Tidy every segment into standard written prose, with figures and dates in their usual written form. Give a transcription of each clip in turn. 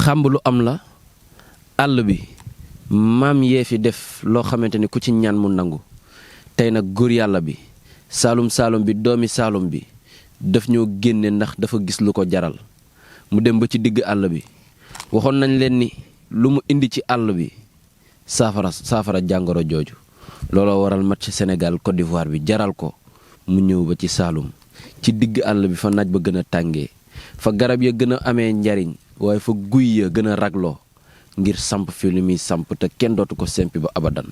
xàmb lu am la àll bi maam yee fi def loo xamante ni ku ci ñaan mu nangu tey nag góor yàlla bi saalum saalum bi doomi saalum bi daf ñoo génne ndax dafa gis lu ko jaral mu dem ba ci digg àll bi waxoon nañ leen ni lu mu indi ci àll bi saafara jàngoro jooju looloo waral match Sénégal Côte d'Ivoire bi jaral ko mu ñëw ba ci Saalum ci digg àll bi fa naaj ba gën a tàngee fa garab ya gën a amee njariñ waaye fa guy ya gën a ragloo ngir samp fi li muy samp te kenn dootu ko sempi ba abadan.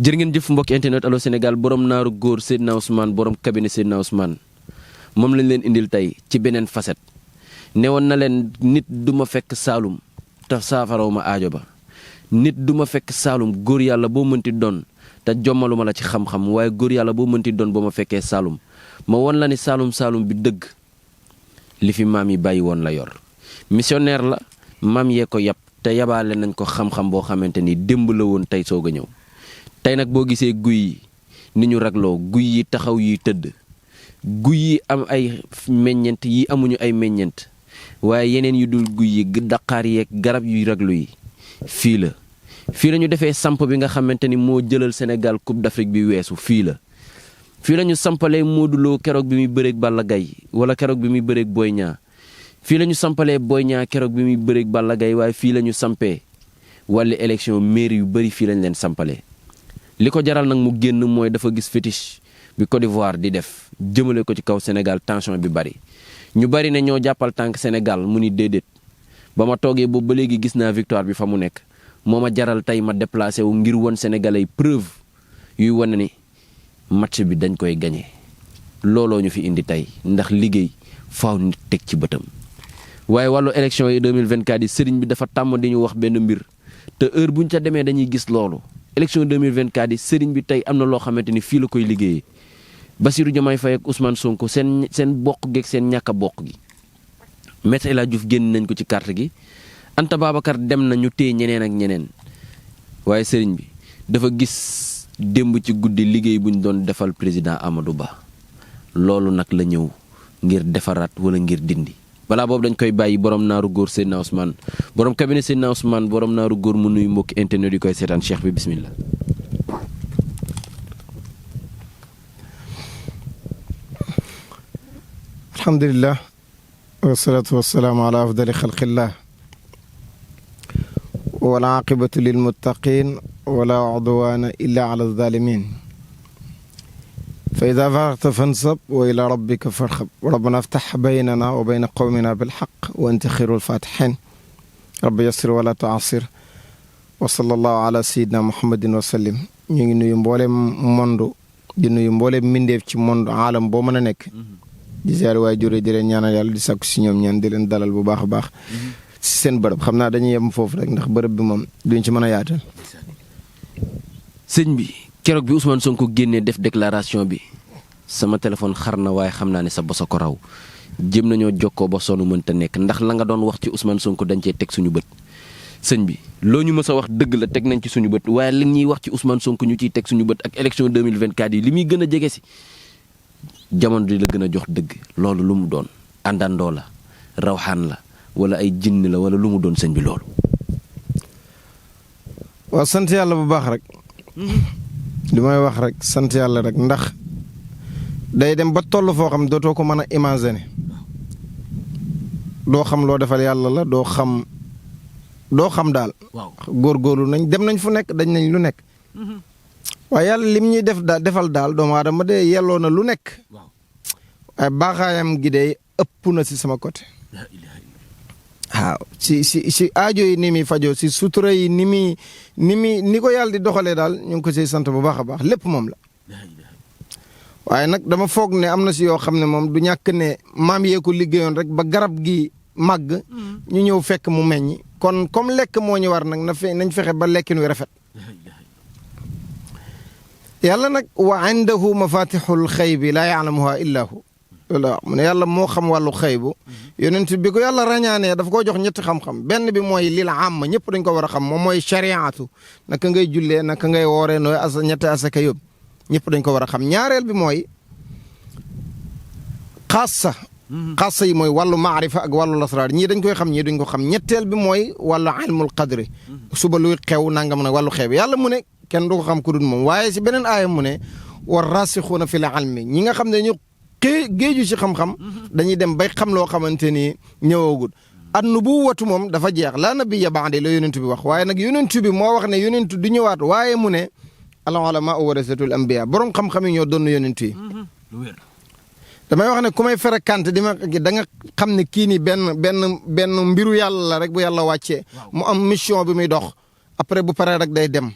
jërë ngeen jëf mbokki internet Allô Sénégal borom naaru góor Seydina Ousmane borom cabinet Seydina Ousmane moom lañ leen indil tey ci beneen facette newoon na leen nit du ma fekk Saalum te saafaraw ma aajo ba nit du ma fekk Saalum góor yàlla boo mënti doon te jommaluma la ci xam-xam waaye góor yàlla boo mënti doon ba ma fekkee Saalum ma won la ni Saalum bi dëgg li fi maam yi bàyyi woon la yor missionnaire la maam yee ko yab te yabaale nañ ko xam-xam boo xamante ni démb la woon tey soog a ñëw tey nag boo gisee guy yi ni ñu ragloo guy yi taxaw yi tëdd guy yi am ay meññeent yi amuñu ay meññeent waaye yeneen yu dul guy yi daqaar yeeg garab yuy raglu yi fii la ñu defee samp bi nga xamante ni moo jëlal Sénégal Coupe d'Afrique bi weesu fii la ñu sampalee Modou Lo keroog bi muy bëreeg Balla Gaye wala keroog bi muy bëreeg Boy Niang fii la ñu sampalee Boy Niang keroog bi muy bëreeg Balla Gaye waaye fii la ñu sampee wàllu élection mairie yu bëri fii lañ leen sampalee li ko jaral nag mu génn mooy dafa gis fétiche bi Côte d'Ivoire di def jëmale ko ci kaw Sénégal tension bi bari ñu bari ne ñoo jàppal tànk Sénégal mu ni déedéet ba ma toogee boobu ba léegi gis naa victoire bi fa mu nekk moo ma jaral tey ma déplacé wu ngir won Sénégalais preuve yuy wane ni match bi dañ koy gagné looloo ñu fi indi tey ndax liggéey faaw nit teg ci bëtam. waaye wàllu élection yi 2024 yi sëriñ bi dafa tàmm di ñu wax benn mbir te heure buñ ca demee dañuy gis loolu élection 2024 yi sëriñ bi tey am na loo xamante ni fii la koy liggéeyee Bassirou Diomaye Faye ak Ousmane Sonko seen bokk geeg seen ñàkk a bokk gi. Maître El Hadji Diouf génn nañ ko ci carte gi Anta Babacar dem na ñu téye ñeneen ak ñeneen waaye sëriñ bi dafa gis démb ci guddi liggéey bu ñu doon defal président Amadou Ba loolu nag la ñëw ngir defaraat wala ngir dindi. balaa boobu dañ koy bàyyi borom naaru góor Seydina Ousmane borom cabinet Seydina Ousmane borom naaru góor mu nuyu mbokki internet yi koy seetaan cheikh bi bismillah. alhamdulillah wasalaatu wasalaamu ala afdali xalqillah wala aqibatu lilmuttaqin wala udwana illa ala zalimin fa ida faragta fansab wa ila rabbika farxab rabbana aftax baynana wa bayna qawmina bilxaq wa anta xayru lfatixin rabbi yassir wala tuasir wa sallallahu ala sayidina muhammadin wa sallim. ñu ngi nuyu mbooleem monde di nuyu mbooleem mbindeef ci monde aalam boo mën a nekk di ziar waay jure di leen ñaanal yàlla di sàkku si ñoom ñaan di leen dalal bu baax a baax si seen bërëb xam naa dañuy yem foofu rek ndax bërëb bi moom duñ ci mën a yaatal. sëñ bi keroog bi Ousmane Sonko génnee def déclaration bi sama téléphone xar na waaye xam naa ne sa bosa ko raw jëm nañoo jokkoo ba sonn mënta nekk ndax la nga doon wax ci Ousmane Sonko dañ cee teg suñu bët. sëñ bi loo ñu mës a wax dëgg la teg nañ ci suñu bët waaye li ñuy wax ci Ousmane Sonko ñu ciy teg suñu bët ak élection 2024 yi li muy gën a jege si jamono di la gën a jox dëgg loolu lu mu doon àndandoo la rawxaan la wala ay jinn la wala lu mu doon sëñ bi loolu. waaw sant yàlla bu baax rek li may wax rek sant yàlla rek ndax day dem ba toll foo xam dootoo ko mën a imaginer doo xam loo defal yàlla la doo xam daal. waaw góorgóorlu nañ dem nañ fu nekk dañ nañ lu nekk. waaye yàlla lim ñuy defal daal doomu aadama de yelloo na lu nekk. waaye baaxaayam gi de ëpp na si sama côté. waaw si aajo yi ni muy fajoo si sutura yi ni ko yàlla di doxalee daal ñu ngi ko siy sant bu baax a baax lépp moom la. waaye nag dama foog ne am na si yoo xam ne moom du ñàkk ne maam yee ko liggéeyoon rek ba garab gi màgg. ñu ñëw fekk mu meññ. kon comme lekk moo ñu war nag nañ fexe ba lekkin wi rafet. yàlla nag wa indahu mafatixul xaybi laa yaalamuha illa hu loolu mu ne yàlla moo xam wàllu xaybu yonent bi ko yàlla ràññaanee daf koo jox ñetti xam-xam benn bi mooy lil am ñëpp dañ ko war a xam moom mooy chariatu naka ngay jullee naka ngay wooree nooy ñetti asaka yóbbu ñëpp dañ ko war a xam ñaareel bi mooy xaasa xaasa yi mooy wàllu maarifa ak wàllu lasraar ñii dañ koy xam ñii duñ ko xam ñetteel bi mooy wàllu ilmul qadri suba luy xew nangam nag wàllu xew yàlla mu ne kenn du ko xam ku dul moom waaye si beneen aaya mu ne war rasixuuna fi l ilmi ñi nga xam ne ñu géeju ci xam-xam dañuy dem bay xam loo xamante ni ñëwagul an nubuwatu moom dafa jeex laa nabiyya ba'di la yonentu bi wax waaye nag yonentu bi moo wax ne yonentu du ñëwaat waaye mu ne al ulamaa warasatul anbiya borom xam-xam yi ñoo doon yonentu yi damay wax ne ku may fréquente di ma da nga xam ne kii nii benn mbiru yàlla la rek bu yàlla wàccee mu am mission bi muy dox après bu paree rek day dem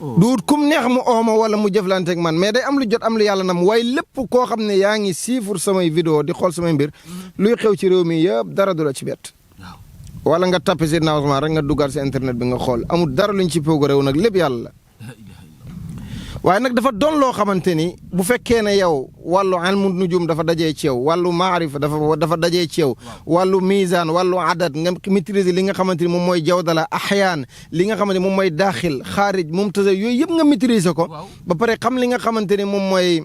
duut kum neex mu ooma wala mu jëflanteeg man mais day am lu jot am lu yàlla nam waaye lépp koo xam ne yaa ngi siifur samay vidéo di xool samay mbir luy xew ci réew mi yëpp dara du la ci bett wala nga tapé si naawsement rek nga duggaat si internet bi nga xool amul dara luñ ci poogu réew nag lépp yàlla la waaye nag dafa doon loo xamante ni bu fekkee ne yow wàllu ilmu nujum dafa dajee ci yow wàllu maarifa dafa dajee ci yow wàllu misaan wàllu adat nga maîtriser li nga xamante ni moom mooy jawdala ahyaan li nga xamante ni moom mooy daaxil xaarij mumtaza yooyu yëpp nga maîtriser ko ba pare xam li nga xamante ni moom mooy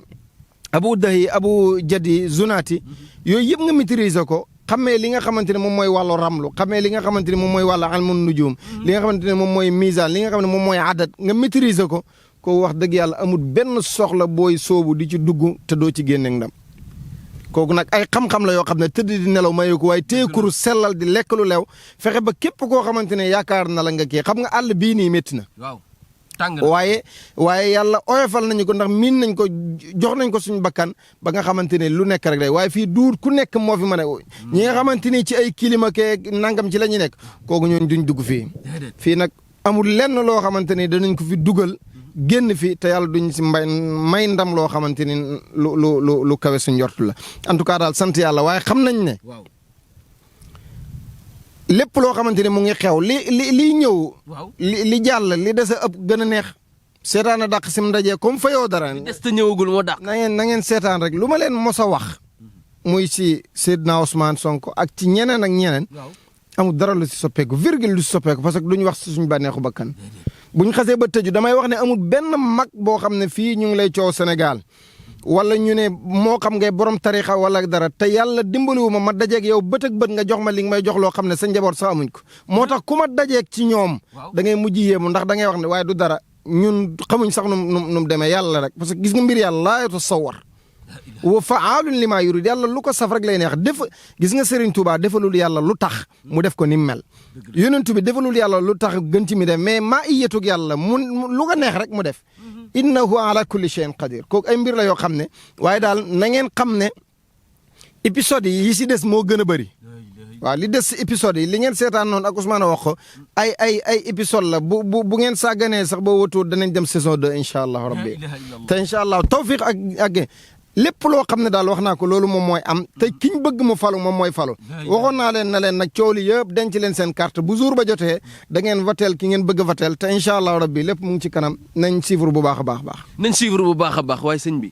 abu dahi abu jadi zunaati yooyu yëpp nga maîtriser ko xamee li nga xamante ne moom mooy wàllu ramlu xamee li nga xamante ni moom mooy wàllu ilmu nujum li nga xamante ne moom mooy misaan li nga xam ne moom mooy adat nga maîtriser ko ko wax dëgg yàlla amul benn soxla booy soobu di ci dugg te doo ci génne ndam kooku nag ay xam-xam la yoo xam ne tëdd di nelaw mayu ko waaye téekuru sellal di lekk lu lew fexe ba képp koo xamante ne yaakaar na la nga kii xam nga àll bii nii métti na waaye yàlla oyofal nañu ko ndax miin nañ ko jox nañ ko suñu bakkan ba nga xamante ne lu nekk rek day waaye fii duur ku nekk moo fi mën a ñi nga xamante ni ci ay kilima ke nangam ci la ñu nekk kooku ñooñu duñ dugg fii nag amul lenn loo xamante ne danañ ko fi dugal génn fi te yàlla duñ si may ndam loo xamante ni lu kawe su njortu la en tout cas daal sant yàlla waaye xam nañ ne lépp loo xamante ni mu ngi xew liy ñëw li jàll li des a ëpp gën a neex seetaan a dàq sim ndaje comme fayoo dara des te ñëwagul moo dàq na ngeen seetaan rek lu ma leen mos a wax muy si Seydina Ousmane Sonko ak ci ñeneen ak ñeneen amul dara lu si soppeeku virgule lu si soppeeku parce que duñu wax si suñu bànneexu bakkan buñ xasee ba tëju damay wax ne amul benn mag boo xam ne fii ñu ngi lay coow Sénégal wala ñu ne moo xam ngay borom tarixa wala dara te yàlla dimbaliwu ma dajeeg yow bët ak bët nga jox ma li nga may jox loo xam ne sa njaboot sax amuñ ko moo tax ku ma dajeeg ci ñoom da ngay mujj yéemu ndax da ngay wax ne waaye du dara ñun xamuñ sax nu mu demee yàlla rek parce que gis nga mbir yàlla laa yatasawwar wa fa'aalun limaa yurid yàlla lu ko saf rek lay neex gis nga Serigne Touba defalul yàlla lu tax mu def ko ni mu mel yonent bi defalul yàlla lu tax gën ci mi def mais maa iyatug yàlla mu lu ko neex rek mu def innahu ala kulli shay'in qadir kooku ay mbir la yoo xam ne waaye daal na ngeen xam ne épisode yi si des moo gën a bëri waaw li des si épisode yi li ngeen seetaan noonu ak Ousmane wax ko ay épisode la bu ngeen sàgganee sax boo wëtuwul danañ dem saison 2 incha allah rabbi te incha allah tawfiq ak lépp loo xam ne daal wax naa ko loolu moom mooy am te kiñ bëgg mu falu moom mooy falu waxoon naa leen na leen nag coow li yëpp denc leen seen carte bu jour ba jotee da ngeen votel ki ngeen bëgg a votel te incha allah rabbi lépp mu ngi ci kanam nañ suivre bu baax a baax nañ suivre bu baax a baax waaye sëñ bi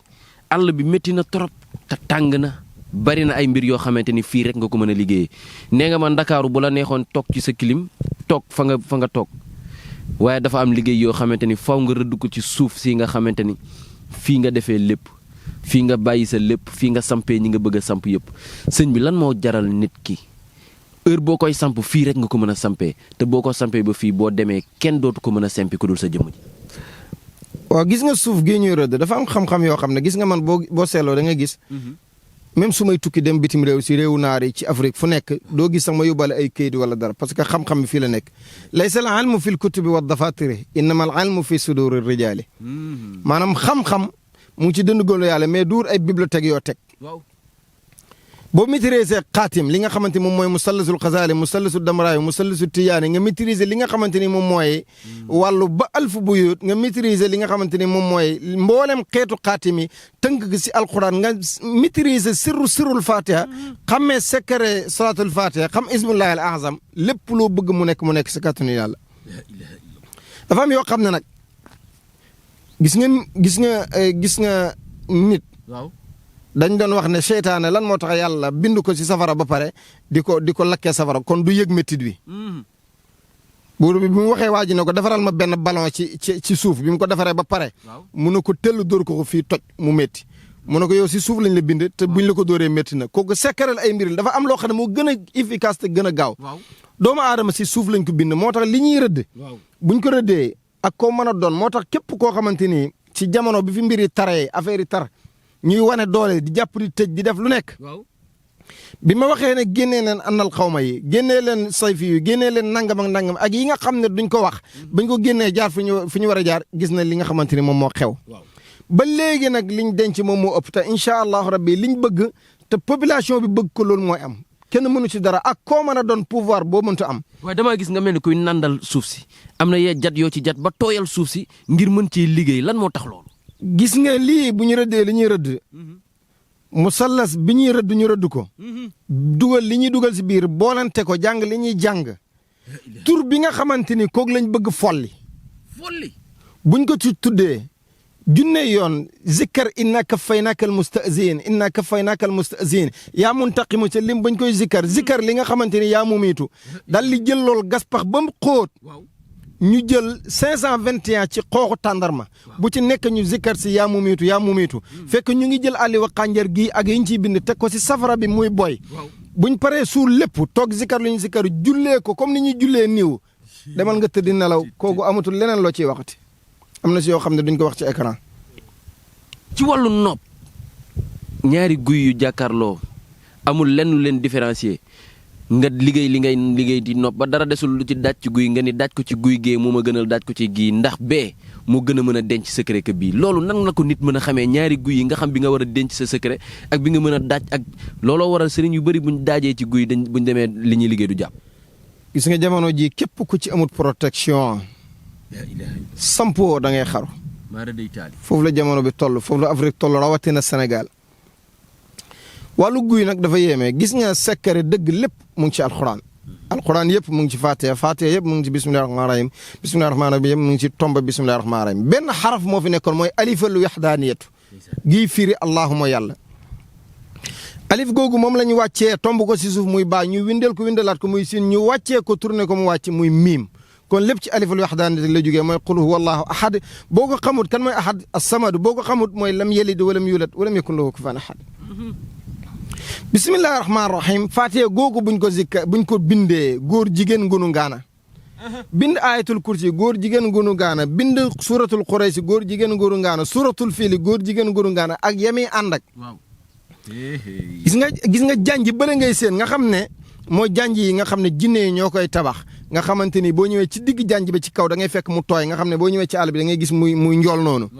àll bi métti na trop te tàng na bari na ay mbir yoo xamante ni fii rek nga ko mën a liggéeyee nee nga ma Ndakaaru bu la neexoon toog ci sa clim toog fa nga toog waaye dafa am liggéey yoo xamante ni faw nga rëdd ko ci suuf si nga xamante ni fii nga defee lépp fii nga bàyyi sa lépp fii nga sampee ñi nga bëgg a samp yëpp sëñ bi lan moo jaral nit ki heure boo koy samp fii rek nga ko mën a sampee te boo ko sampee ba fii boo demee kenn dootu ko mën a sampi ku dul sa jëmm ji. waaw gis nga suuf gii ñuy rëdd dafa am xam-xam yoo xam ne gis nga man boo seetloo da nga gis même su may tukki dem bitim réew si réewu naar yi ci Afrique fu nekk doo gis sax ma yóbbale ay kayit wala dara parce que xam-xam bi fii la nekk laysa al ilmu fi l kutubi wa dafatiri innama al ilmu fi suduri rijaali maanaam xam-xam mu ngi ci dënd góorlu yàlla mais duur ay bibliothèque yoo teg boo maîtriser xaatim li nga xamante moom mooy musallasul xasaali musallasul damraayi musallasul tiyaani nga maîtriser li nga xamante ni moom mooy wàllu ba alfu buyut nga maîtriser li nga xamante ni moom mooy mboolem xeetu xaatim yi tënk gi si alquran nga maîtriser sirrul fatiha xammee secret salatul fatiha xam ismullahi al azam lépp loo bëgg mu nekk si kàttanu yàlla dafa am yoo xam ne nag gis nga nit dañ doon wax ne seytaane lan moo tax yàlla bind ko ci safara ba pare di ko lakkee safara kon du yëg méttit wi buur bi mu waxee waa ji ne ko defaral ma benn ballon ci suuf bi mu ko defaree ba pare mun na ko tell dóor ko fii toj mu métti mu ne ko yow si suuf lañ la bind te buñ la ko dóoree métti na kooku sekkaral ay mbir dafa am loo xam ne moo gën a efficace te gën a gaaw doomu aadama si suuf lañ ko bind moo tax li ñuy rëdd buñ ko rëddee ak koo mën a doon moo tax képp koo xamante ni ci jamono bi fi mbir yi taree affaire yi tar ñuy wane doole di jàpp di tëj di def lu nekk bi ma waxee ne génnee leen annal xawma yi génnee leen sayfi yi génnee leen nangam ak nangam ak yi nga xam ne duñ ko wax bañ ko génnee jaar fi ñu war a jaar gis na li nga xamante ni moom moo xew ba léegi nag liñ denc moom moo ëpp te incha allahu rabbi liñ bëgg te population bi bëgg ko loolu mooy am kenn mënu ci dara ak koo mën a doon pouvoir boo mënta am. waaye damaa gis nga mel ni kuy nandal suuf si am na yee jat yoo ci jat ba tooyal suuf si ngir mën cee liggéey lan moo tax loolu. gis nga lii bu ñu rëddee li ñuy rëdd. musallas bi ñuy rëdd ñu rëdd ko. dugal li ñuy dugal si biir boolante ko jàng li ñuy jàng. tur bi nga xamante ni kooku lañ bëgg folli. buñ ko ci tuddee. junne yoon zikkar inna kaffaynaka almustazin inna kaffaynaka almustazin yaa muntaqimu ca lim bañ koy zikkar li nga xamante ni yaa mumiitu dal li jël lool gas pax ba mu xóot ñu jël 521 ci xooxu tàndarma bu ci nekk ñu zikkar si yaa mumiitu fekk ñu ngi jël àlli wa xànjar gi ak yi ñu ciy bind teg ko si safara bi muy boy buñ paree suul lépp toog zikkar lu ñu zikkar jullee ko comme ni ñuy jullee niiw demal nga tëddi nelaw kooku amatul leneen loo ciy waxati am na si yoo xam ne duñ ko wax ci écran. ci wàllu nopp ñaari guy yu jàkkaarloo amul lenn lu leen différencier nga liggéey li ngay liggéey di nopp ba dara desul lu ci daaj ci guy nga ni daaj ko ci guy gee moo ma gënal daaj ko ci gii ndax bee moo gën a mën a denc secret que bii loolu nan la ko nit mën a xamee ñaari guy yi nga xam bi nga war a denc sa secret ak bi nga mën a daaj ak looloo waral sëriñ yu bëri buñ daajee ci guy buñ demee li ñuy liggéey du jàpp. gis nga jamono ji képp ku ci amul protection. sampoo da ngay xaru. foofu la jamono bi toll foofu la Afrique toll rawatina Sénégal wàllu guy nag dafa yéeme gis nga sekkare dëgg lépp mu ngi ci alxuraan yëpp mu ngi ci Fatiha yëpp mu ngi ci bismillahi rahmaani rahim bismillahi rahmaani rahim yëpp mu ngi ci tomba bismillahi rahmaani rahim benn xaraf moo fi nekkoon mooy alifalu waxdaaniyatu gii firi allahuma yàlla alif googu moom la ñu wàccee tomb ko si suuf muy baa ñu windeel ko windalaat ko muy siin ñu wàccee ko tourné ko mu wàcc muy miim kon lépp ci aliful waxdaaniyati la jógee mooy qul huwa allahu ahad boo ko xamut kan mooy ahad as-samad boo ko xamut mooy lam yalid walam yulad walam yakun lahu kufuwan ahad bismillahi rahmaani rahim Fatiha googu buñ ko bindee góor jigéen ngunu ngaana bind ayatul kursi góor jigéen ngunu ngaana bind suratul quraysi góor jigéen ngunu ngaana suratul fiili góor jigéen ngunu ngaana ak yami ànd ak gis nga janj bële ngay seen nga xam ne mooy janj yi nga xam ne jinne yi ñoo koy tabax nga xamante ni boo ñëwee ci digg janj bi ci kaw da ngay fekk mu tooy nga xam ne boo ñëwee ci àll bi da ngay gis muy njool noonu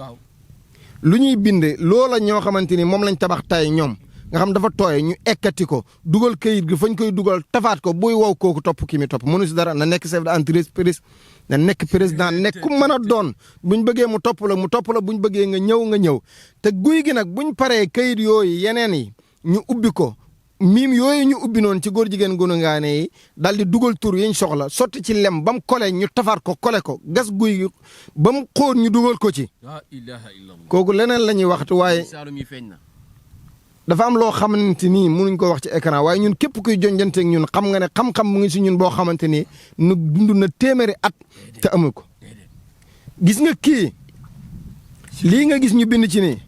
lu ñuy bind loola ñoo xamante ni moom lañ tabax tay ñoom nga xam dafa tooy ñu ekkati ko dugal këyit gi fañ koy dugal tafaat ko buy wow kooku topp ki mi topp mënu si dara na nekk chef d'entreprise na nekk président nekk ku mën a doon buñ bëggee mu topp la buñ bëggee nga ñëw te guy gi nag buñ paree këyit yooyu yeneen yi ñu ubbi ko miim yooyu ñu ubbi noonu ci góor jigéen gunu ngaane yi daal di dugal tur yiñ soxla sotti ci lem ba mu kole ñu tafaat ko kole ko gas guy gi ba mu xóot ñu dugal ko ci kooku leneen la ñuy waxtu waaye dafa am loo xamante ni mënuñ ko wax ci écran waaye ñun képp kuy jonjanteeg ñun xam nga ne xam-xam mu ngi si ñun boo xamante ni nu dund na téeméeri at te amul ko gis nga kii lii nga gis ñu bind ci nii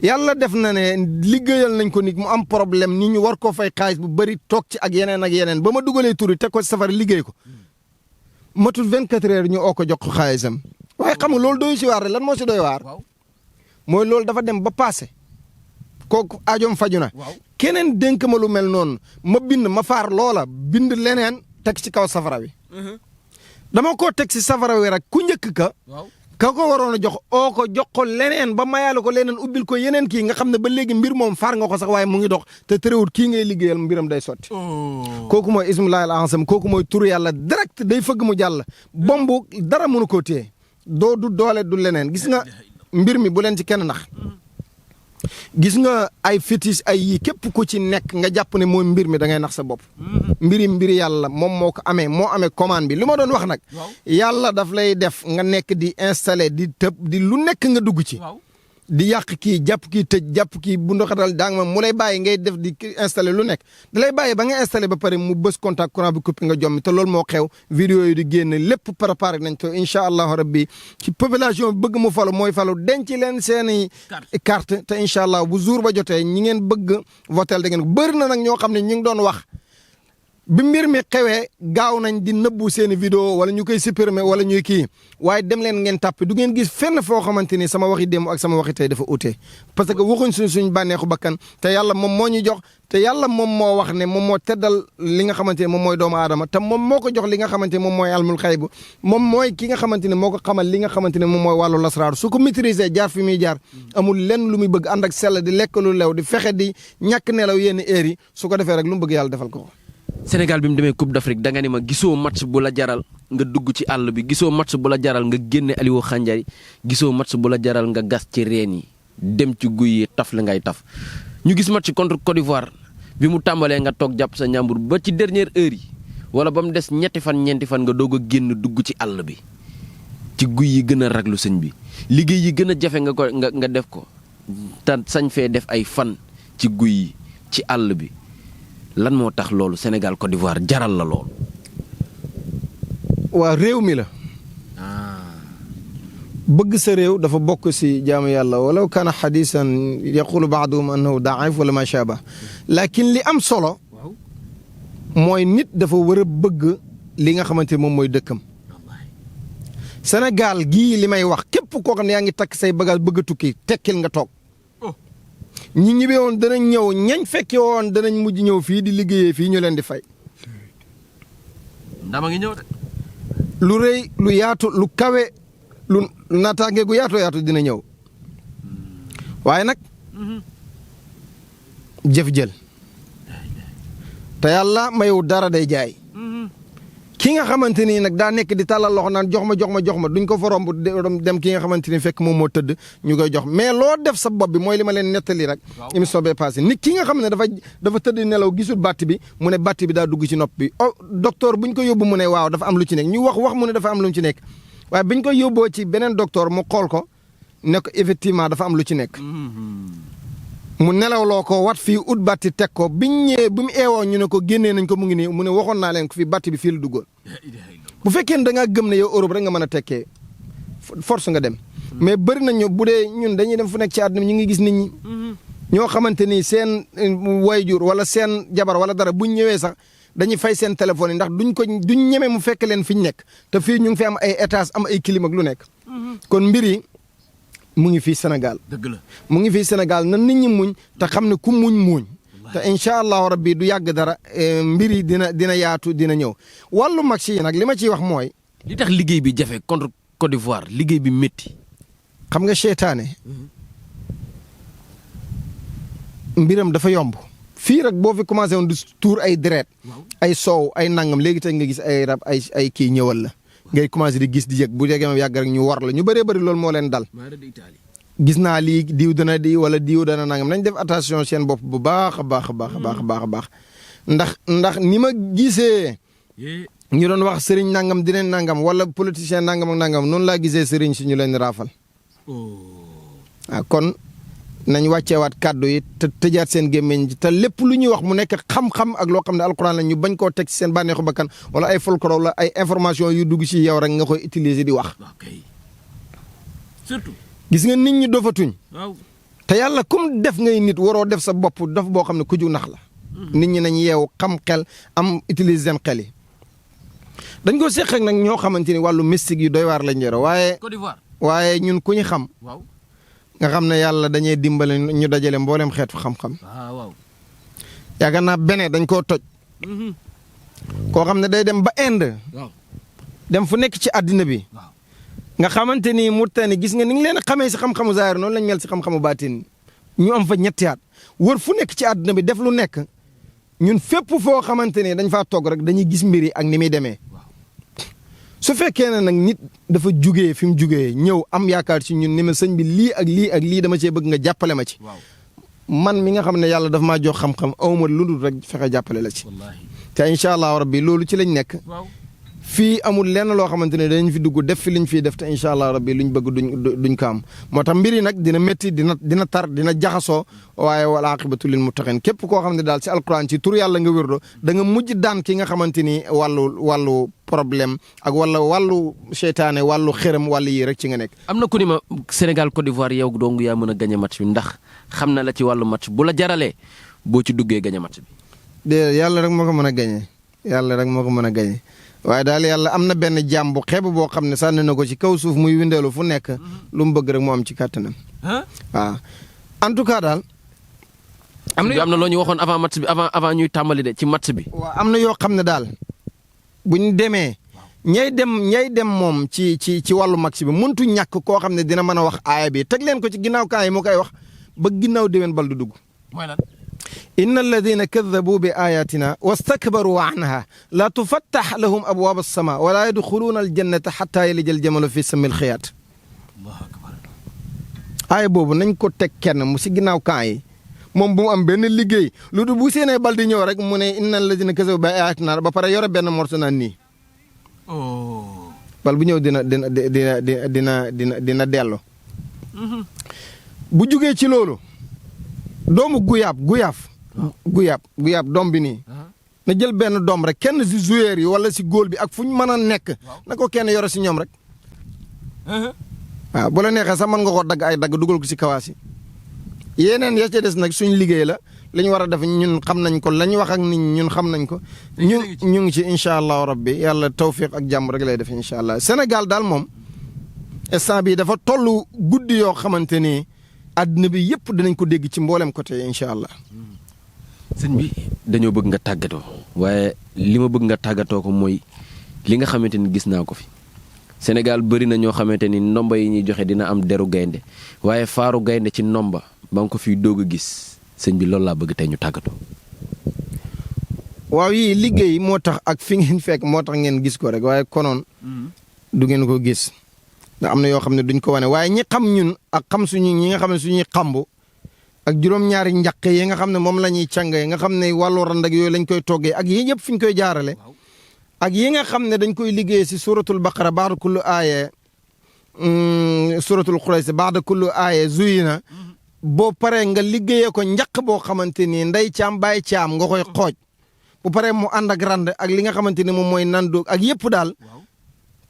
yàlla def na ne liggéeyal nañ ko nit mu am problème ni ñu war koo fay xaalis bu bëri toog ci ak yeneen ba ma dugalee tur yi teg ko safara liggéey ko matul 24 heures ñu oo ko jox ko xaalisam waaye xam nga loolu doyu si waar lan moo si doy waar mooy loolu dafa dem ba passé kooku aajoom faju na keneen dénk ma lu mel noonu ma bind ma faar loola bind leneen teg ci kaw safara wi dama koo teg si safara wi rek ku njëkk ka ko waroon a jox oo ko jox ko leneen ba mayaale ko leneen ubbil ko yeneen kii nga xam ne ba léegi mbir moom faar nga ko sax waaye mu ngi dox te terewul kii ngay liggéeyal mbiram day sotti kooku mooy ismullahi al azam kooku mooy turu yàlla direct day fëgg mu jàll bombu dara mënu koo téye doo du doole du leneen gis nga mbir mi bu leen ci kenn nax gis nga ay fétiche ay yii képp ku ci nekk nga jàpp ne mooy mbir mi da ngay nax sa bopp mbiri yàlla moom moo ko amee moo amee commande bi li ma doon wax nag yàlla daf lay def nga nekk di installé di tëb di lu nekk nga dugg ci di yàq kii jàpp kii tëj jàpp kii bu ndoxatal daa nga mu lay bàyyi ngay def di installé lu nekk da lay bàyyi ba nga installé ba pare mu bës contact courant bi coupé nga jommi te loolu moo xew vidéo yi di génn lépp préparé nañ ko incha allahu rabbi ci population bi bëgg mu falu mooy falu denc leen seeni carte te incha allah bu jour ba jotee ñi ngeen bëgg votel da ngeen ko bëri na nag ñoo xam ne ñu ngi doon wax bi mbir mi xewee gaaw nañ di nëbbu seeni vidéo wala ñu koy supprimer wala ñuy kii waaye dem leen ngeen tàpp du ngeen gis fenn foo xamante ni sama waxi démb ak sama waxi tey dafa ute parce que waxuñ suñ bànneexu bakkan te yàlla moom moo ñu jox te yàlla moom moo wax ne moom moo teddal li nga xamante ne moom mooy doomu aadama te moom moo ko jox li nga xamante ne moom mooy almul xaybu moom mooy ki nga xamante ne moo ko xamal li nga xamante ne moom mooy wàllu lasraar su ko maîtriser jaar fi muy jaar amul lenn lu muy bëgg ànd ak sell di lekk lu lew di fexe di ñàkk nelaw yenn heures yi su ko defee rek lu mu bëgg yàlla defal ko. Sénégal bi mu demee Coupe d'Afrique da nga ni ma gisoo match bu la jaral nga dugg ci àll bi gisoo match bu la jaral nga génne Aliou Khandiari gisoo match bu la jaral nga gas ci reen yi dem ci guy yi taf la ngay taf ñu gis match contre Côte d'Ivoire bi mu tàmbalee nga toog jàpp sa ñàmbur ba ci dernière heure yi wala ba mu des ñeenti fan ñeenti fan nga doog a génn dugg ci àll bi ci guy yi gën a raglu sëñ bi liggéey yi gën a jafe nga def ko te sañ fee def ay fan ci guy yi ci àll bi lan moo tax loolu Sénégal Côte d'Ivoire jaral la loolu. waa réew mi la. bëgg sa réew dafa bokk si jaamu yàlla walaw kaana xadiisan yaqulu baaduhum annahu daif wala ma shaaba lakin li am solo. mooy nit dafa war a bëgg li nga xamante ne moom mooy dëkkam. Sénégal gii li may wax képp koo xam ne yaa ngi takk say bagage bëgg a tukki tekkil nga toog. ñi ñibbee woon danañ ñëw ñañ fekke woon danañ mujj ñëw fii di liggéeyee fii ñu leen di fay. ndama ngi ñëw de. lu rëy lu yaatu lu kawe lu naataange gu yaatoo yaatu dina ñëw waaye nag jëf jël te yàlla mayu dara day jaay. ki nga xamante ni nag daa nekk di tàllal loxo naan jox ma duñ ko fa romb dem ki nga xamante ni fekk moom moo tëdd ñu koy jox mais loo def sa bopp bi mooy li ma leen nettali rek. émission bee passé nit ki nga xam ne dafa tëdd nelaw gisul bàtt bi mu ne bàtt bi daa dugg ci nopp bi oh docteur buñ ko yóbbu mu ne waaw dafa am lu ci nekk ñu wax mu ne dafa am lu ci nekk waaye biñ ko yóbboo ci beneen docteur mu xool ko ne ko effectivement dafa am lu ci nekk. mu nelawloo ko wat fii ut batti teg ko biñ ñëwee bi mu eewoo ñu ne ko génnee nañ ko mu ngi nii mu ne waxoon naa leen ko fii batti bi fii la duggoon bu fekkee ne da ngaa gëm ne yow Europe rek nga mën a tekkee force nga dem mais bëri nañu bu dee ñun dañuy dem fu nekk ci àdduna ñu ngi gis nit ñi ñoo xamante ni seen wayjur wala seen jabar wala dara buñ ñëwee sax dañuy fay seen téléphone yi ndax duñ ñeme mu fekk leen fi ñu nekk te fii ñu ngi fi am ay étage am ay clim ak lu nekk kon mbir yi mu ngi fii Sénégal. dëgg la mu ngi fii Sénégal na nit ñi muñ te xam ne ku muñ te incha allahu rabbi du yàgg dara mbir yi dina yaatu dina ñëw wàllu match yi nag li ma ciy wax mooy. li tax liggéey bi jafe contre Côte d'Ivoire liggéey bi métti. xam nga seytaane mbiram dafa yomb fii rek boo fi commencé woon di tuur ay deret ay soow ay nangam léegi tey nga gis ay rab ay kii ñëwal la. ngay commencé di gis di yëg bu jegee ma yàgg rek ñu war la ñu bëree bëri loolu moo leen dal gis naa lii diw dana di wala diw dana nangam nañ def attention seen bopp bu baax a baax a baax ndax ni ma gisee ñu doon wax sëriñ nangam dinañ nangam wala politicien nangam ak nangam noonu laa gisee sëriñ si ñu leen raafal waaw kon nañ wàcceewaat kàddu yi te tëjaat seen gémmiñ te lépp lu ñuy wax mu nekk xam-xam ak loo xam ne alxuraan la ñu bañ koo teg ci seen bànneexu bakkan wala ay folklore wala ay information yu dugg ci yow rek nga koy utiliser di wax. surtout. gis nga nit ñi dofatuñ. waaw te yàlla comme def ngay nit waroo def sa bopp dof boo xam ne ku ju nax la. nit ñi nañ yeewu xam xel am utiliser seen xel yi. dañ ko seq ak nag ñoo xamante ni wàllu mystique yu doy waar lañ yore waaye. Côte d'Ivoire. waaye ñun ku ñu xam. waaw. nga xam ne yàlla dañuy dimbale ñu dajale mboolem xeetu xam-xam. waaw. yaakaar naa bene dañ koo toj. koo xam ne day dem ba Inde. waaw. dem fu nekk ci àddina bi. waaw. nga xamante ni Mauritanie gis nga ni ngi leen xamee si xam-xamu zaahir noonu lañ mel si xam-xamu baatin ñu am fa ñetti at wër fu nekk ci àddina bi def lu nekk ñun fépp foo xamante ni dañ faa togg rek dañuy gis mbir yi ak ni muy demee. su fekkee ne nag nit dafa jugee fi mu jugee ñëw am yaakaar ci ñun ni ma sëñ bi lii ak lii ak lii dama cee bëgg nga jàppale ma ci. man mi nga xam ne yàlla daf maa jox xam-xam awma lu dul rek fexe jàppale la ci. te incha allah rabbi loolu ci lañ nekk. fii amul lenn loo xamante ne dañ fi dugg def fi liñ fiy def te incha allah rabbi luñ bëgg duñ ko am moo tax mbir yi nag dina métti dina tar dina jaxasoo waaye wal aqibatu lil muttaqin képp koo xam ne daal si alquran ci tur yàlla nga wérdo da nga mujj daan ki nga xamante ni wàllu problème ak wàllu seytaane wàllu xërëm wàllu yii rek ci nga nekk. am na ku ni ma Sénégal Côte d'Ivoire yow dong yaa mën a gañe match bi ndax xam na la ci wàllu match bu la jaralee boo ci duggee gañe match bi. de yàlla rek moo ko mën a gañe yàlla rek moo ko mën a gañe waaye daal yàlla am na benn jaam bu xeeb boo xam ne sànni na ko ci kaw suuf muy windeelu fu nekk lu mu bëgg rek mu am ci kàttanam. waaw en tout cas daal. am na loo ñu waxoon avant match bi avant ñuy tàmbali de ci match bi. waaw am na yoo xam ne daal bu ñu demee ñay dem moom ci wàllu match bi mëntu ñàkk koo xam ne dina mën a wax aaya bi teg leen ko ci ginnaaw kaa yi mu koy wax ba ginnaaw déwén bal du dugg. mooy lan. inna alladina kaddabu bi ayatina wastakbaru anha la tufattax lahum abwaab alsama wala yadxuluuna aljannata xata yalija aljamalu fi sammi alxiyaat. aaya boobu nañ ko teg kenn mu si ginnaaw kaa yi moom bu mu am benn liggéey lu du bu seenee bal di ñëw rek mu ne inna alladina kaddabu bi ayatina ba pare yore benn morso naan nii. bal bu ñëw dina dellu. bu jugee ci loolu. doomu guyaab doom bi nii na jël benn doom rek kenn si joueur yi wala si góol bi ak fu ñu mën a nekk na ko kenn yore si ñoom rek waaw bu la neexee sax mën nga ko dagg ay dagg dugal ko si kawaas yi yeneen ya ca des nag suñ liggéey la li ñu war a def ñun xam nañ ko la ñu wax ak nit ñi ñun xam nañ ko ñu ngi ci incha allahu rabbi yàlla tawfiq ak jàmm rek lay def incha allah Sénégal daal moom instant bi dafa toll guddi yoo xamante ni àddina bi yëpp dinañ ko dégg ci mboolem côté incha allah. sëñ bi dañoo bëgg nga tàggatoo waaye li ma bëgg nga tàggatoo ko mooy li nga xamante ni gis naa ko fi Sénégal bëri na ñoo xamante ni ndomba yi ñuy joxe dina am deru gaynde waaye faaru gaynde ci ndomba ba nga ko fiy doog a gis sëñ bi loolu laa bëgg tey ñu tàggatoo. waaw yii liggéey moo tax ak fi ngeen fekk moo tax ngeen gis ko rek waaye konoon du ngeen ko gis. ndax am na yoo xam ne duñ ko wane waaye ñi xam ñun ak xam ñi nga xam ne suñuy xambu ak juróom-ñaari njaq yi nga xam ne moom la ñuy càngee nga xam ne wàllu rand ak yooyu lañ koy toggee ak yii yëpp fi ñu koy jaarale ak yi nga xam ne dañ koy liggéey si suratul baqara baada kullu aaya suratul xuraysi baada kullu aaya zuyina boo paree nga liggéeyee ko njaq boo xamante ni nday caam bàyyi caam nga koy xooj bu paree mu ànd ak rand ak li nga xamante ni moom mooy nandu ak yëpp daal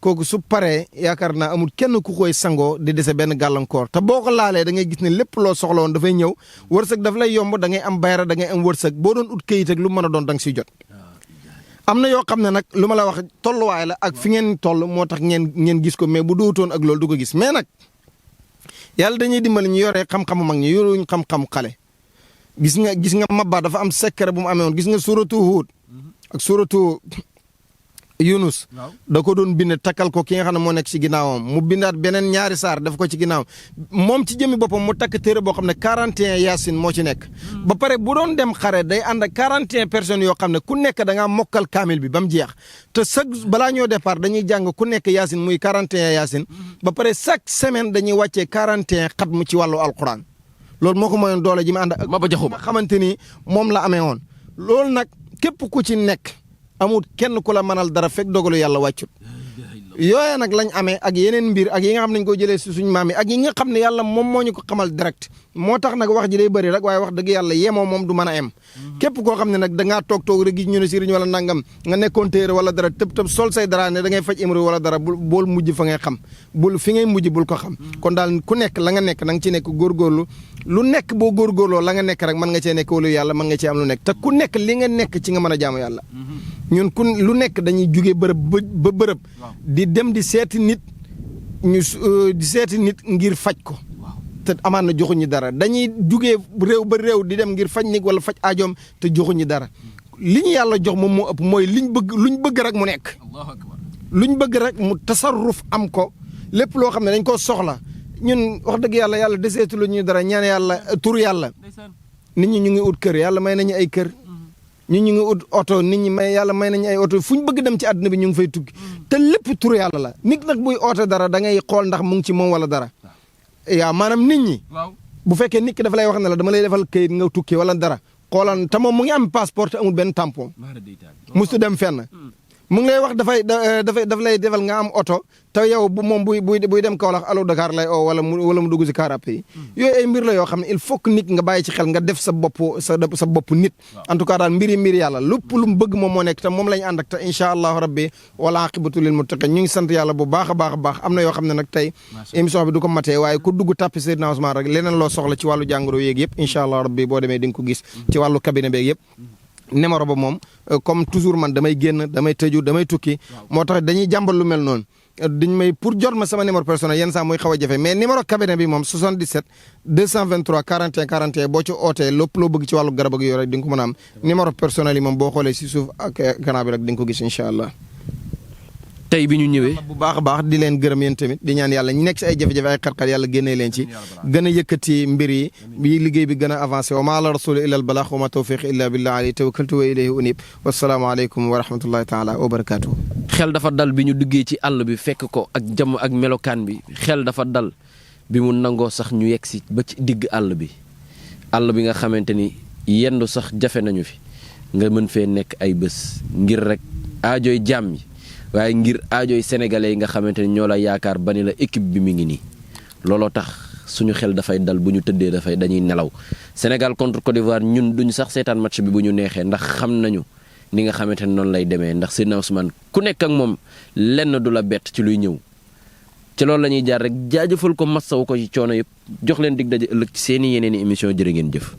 kooku su paree yaakaar naa amul kenn ku koy sangoo di dese benn gàllankoor te boo ko laalee da ngay gis ne lépp loo soxla woon dafay ñëw wërsëg daf lay yomb da ngay am bayra da ngay am wërsëg boo doon ut këyit ak lu mën a doon da nga siy jot. am na yoo xam ne nag lu ma la wax tolluwaay la ak fi ngeen toll moo tax ngeen gis ko mais bu dootoon ak loolu du ko gis mais nag yàlla dañuy dimbali ñu yoree xam-xamu mag ñi yoruñ xam-xam xale. gis nga Mabba dafa am secret bu mu amee woon gis nga suratu Huud ak suratu Yunus da ko doon bind takkal ko ki nga xam ne moo nekk ci ginnaawam mu bindaat beneen ñaari saar def ko ci ginnaawam moom ci jëmmi boppam mu takk téere boo xam ne 41 yaasin moo ci nekk. ba pare bu doon dem xare day ànd ak 41 personnes yoo xam ne ku nekk da ngaa mokkal kaamil bi ba mu jeex te chaque balaa ñoo départ dañuy jàng ku nekk yaasin muy 41 yaasin ba pare chaque semaine dañuy wàccee 41 xat mu ci wàllu alquran loolu moo ko mayoon doole ji ma ànd ak. Maba Jaxu Ba xamante ni moom la amee woon loolu nag képp ku ci nekk. amul kenn ku la mënal dara fekk dogalu yàlla wàccut yooya nag lañ amee ak yeneen mbir ak yi nga xam ne dañ ko jëlee si suñu maam yi ak yi nga xam ne yàlla moom moo ñu ko xamal direct moo tax nag wax ji day bëri rek waaye wax dëgg yàlla yemoo moom du mën a em képp koo xam ne nag dangaa toog rek gis ñu ne sëriñ wala nangam nga nekkoon téere wala dara tëb sol say dara ne da ngay faj imri wala dara bul mujj fa ngay xam fi ngay mujj bul ko xam kon daal ku nekk la nga nekk na nga ci nekk góorgóorlu lu nekk boo góorgóorloo la nga nekk rek mën nga cee nekk wala yàlla mën nga cee am lu nekk te ku nekk li nga nekk ci nga mën a jaamu yàlla ñun lu nekk dañuy jugee bërëb ba bërëb di dem di seeti nit di seeti nit ngir faj ko te amaan na joxuñu dara dañuy jugee réew ba réew di dem ngir faj nit wala faj aajoom te joxuñu dara li ñu yàlla jox moom moo ëpp mooy luñ bëgg rek mu nekk luñ bëgg rek mu tasarruf am ko lépp loo xam ne dañ koo soxla ñun wax dëgg yàlla deseetu lu ñu dara ñaan yàlla tur yàlla nit ñi ñu ngi ut kër yàlla may nañu ay kër ñu ngi ut oto nit ñi yàlla may nañu ay oto fu ñu bëgg dem ci àdduna bi ñu ngi fay tukki te lépp tur yàlla la nit nag buy oote dara da ngay xool ndax mu ngi ci moom wala dara yaa maanaam nit ñi bu fekkee nit ki dafa lay wax ne la dama lay defal kayit nga tukki wala dara xoolal te moom mu ngi am passeport te amul benn tampon musu dem fenn mu ngi lay wax daf lay defal nga am oto te yow moom buy dem Kaolack Allo Dakar lay oo wala mu dugg si car rapide yi yooyu ay mbir la yoo xam ne il faut que nit nga bàyyi ci xel nga def sa bopp nit en tout cas daal mbir yàlla lépp lu mu bëgg moom moo nekk te moom lañ ànd ak te incha allahu rabbi wala aqibatu lil muttaqin ñu ngi sant yàlla bu baax a baax am na yoo xam ne nag tey émission bi du ko matee waaye ku dugg tàppi Seydina Ousmane rek leneen loo soxla ci wàllu jàngoro yeeg yëpp incha allahu rabbi boo demee di nga ko gis ci wàllu cabinet beeg yëpp numéro ba moom comme toujours man damay génn damay tëju damay tukki moo tax dañuy jàmbal lu mel noonu dañ may pour jot ma sama numéro personnel yenn saa muy xaw a jafe mais numéro cabinet bi moom 77 223 41 41 boo ci ootee lépp loo bëgg ci wàllu garab ak yooyu rek di nga ko mën a am numéro personnel yi moom boo xoolee si suuf ak canal bi rek di nga ko gis incha allah. tey bi ñu ñëwee bu baax a baax di leen gërëm yéen tamit di ñaan yàlla ñi nekk si ay jafe-jafe ay xar-xar yàlla génnee leen ci gën a yëkkati mbir yi bi liggéey bi gën a avancé wa ma ala rasuli illa al balaax wa ma tawfiq illa billah alayhi tawakkaltu wa ilayhi unib wassalaamu aleykum wa rahmatullahi taala wa barakatuh xel dafa dal bi ñu duggee ci àll bi fekk ko ak jàmm ak melokaan bi xel dafa dal bi mu nangoo sax ñu yegg si ba ci digg àll bi nga xamante ni yendu sax jafe nañu fi nga mën fee nekk ay bés ngir rek aajooy jàmm yi waaye ngir aajooy sénégalais yi nga xamante ni ñoo la yaakaar ba ni la équipe bi mi ngi nii looloo tax suñu xel dafay dal bu ñu tëddee dañuy nelaw Sénégal contre Côte d'Ivoire ñun duñu sax seetaan match bi bu ñu neexee ndax xam nañu ni nga xamante ne noonu lay demee ndax Seydina Ousmane ku nekk ak moom lenn du la bett ci luy ñëw ci loolu la ñuy jaar rek jaajëfal ko massaw ko ci coono yëpp jox leen dig daje ëllëg ci seeni yeneen i émission jërë ngeen jëf